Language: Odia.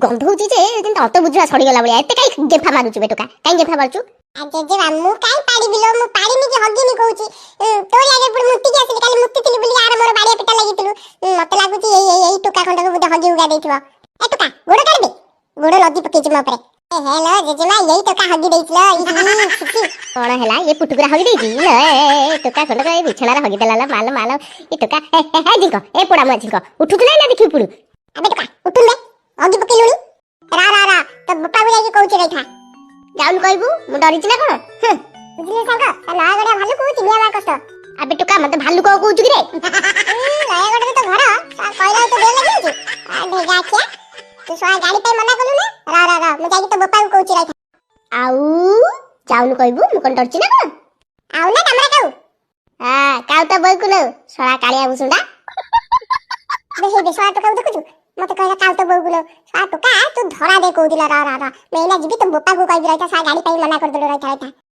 ଗନ୍ଧଉଛି ଯେ ଯେମିତି ଅନ୍ତ ବୁଝୁଆ ସଡ଼ିଗଲା ଭଳିଆ। ଏତେ କାଇଁ ଗେମ୍ଫା ମାରୁଛୁ ବେ ଟୋକା? କାଇଁ ଗେମ୍ଫା ମାରୁଛୁ? ଜେଜେମା, ମୁଁ କାଇଁ ପାରିବି ଲୋ? ମୁଁ ପାରିନି କି ହଗିନି କହୁଛି। ତୋରି ଆଗରେ ପୁଣି ମୁତିକି ଆସିଲି। କାଲି ମୁତିଥିଲି ବୋଲି ଆର ମୋର ବାଡିଆ ପିଟା ଲାଗିଥିଲୁ। ମତେ ଲାଗୁଛି ଏଇ ଏଇ ଏଇ ଟୋକା ଖଣ୍ଡକୁ ବୋଧେ ହଗି ଉଗା ଦେଇଥିବ। ଏ ଟୋକା, ଗୋଡ କାଢିଦେ। ଗୋଡ ଲଦି ପକେଇଛି ମୋ ଉପରେ। ଏ ହେଲୋ ଜେଜେମା, ଏଇ ଟୋକା ହଗି ଦେଇছিল। ଇ, ଛି, ଛି। କଣ ହେଲା? ଇଏ ପୁଟୁକୁରା ହଗି ଦେଇଛି ଲୋ। ଏ ଟୋକା ଖଣ୍ଡକ ଏ ବିଛଣାରେ ହଗି ଦେଲା ଲୋ। ମାଲ ମାଲ, ଏ ଟୋକା। ଏ ଏ, ଏ ଝିଙ୍କ, ଏ ପୋଡା ମୁଆ ଝିଙ୍କ, ଉଠୁଛୁ ନା ଦେଖିବୁ ପୁଡୁ। ଆବେ ଟୋକା, ଉଠୁନ ବେ, ହଗି ପକେଇଲୁଣି। ରା ରା ରା, ତୋ ବୋପାକୁ ଯାଇକି କହୁଛି, ରହିଥା। ଯାଉନୁ କହିବୁ, ମୁଁ ଡରିଛି ନା କଣ? ହୁଁ। ବୁଝିଲେ ସାଙ୍ଗ, ତା ନୟାଗଡ଼ ଭାଲୁକୁ ଚିହ୍ନିବା ଭାରି କଷ୍ଟ। ଆବେ ଟୋକା, ମତେ ଭାଲୁ କଣ କହୁଛୁ କି ରେ? ନୟାଗଡ଼ରେ ତ ଘର, କହିଲା ତ ଦେହ ଲାଗିଯାଉଛି। ଆ ଢେଗା ଆଖିଆ, ତୁ ଶଳା ଗାଡି ପାଇଁ ମନା କଲୁ ନା? ର ର ର, ମୁଁ ଯାଇକି ତୋ ବୋପାକୁ କହୁଛି, ରହିଥା। ଆଉ ଯାଉନୁ କହିବୁ, ମୁଁ କଣ ଡରିଛି ନା କଣ? ଆଉ ନା କାମରା କାଉ। ହଁ, କାଉ ତ ବୋଉକୁ ନଉ, ଶଳା କାଳିଆ ଭୁସୁଣ୍ଡା। ବେ ହେଇ ବେ, ଶଳା ଟୋକାକୁ ଦେଖୁଛୁ? ମତେ କହିଲା କାଉ ତ ବୋଉକୁ ନଉ। ଶଳା ଟୋକା, ତୁ ଧରା ଦେ କହୁଥିଲା। ର ର ର, ମୁଁ ଏଇନା ଯିବି, ତୋ ବୋପାକୁ କହିବି, ରହିଥା। ଶଳା ଗାଡି ପାଇଁ ମନା କରିଦେଲୁ, ରହିଥା ରହିଥା।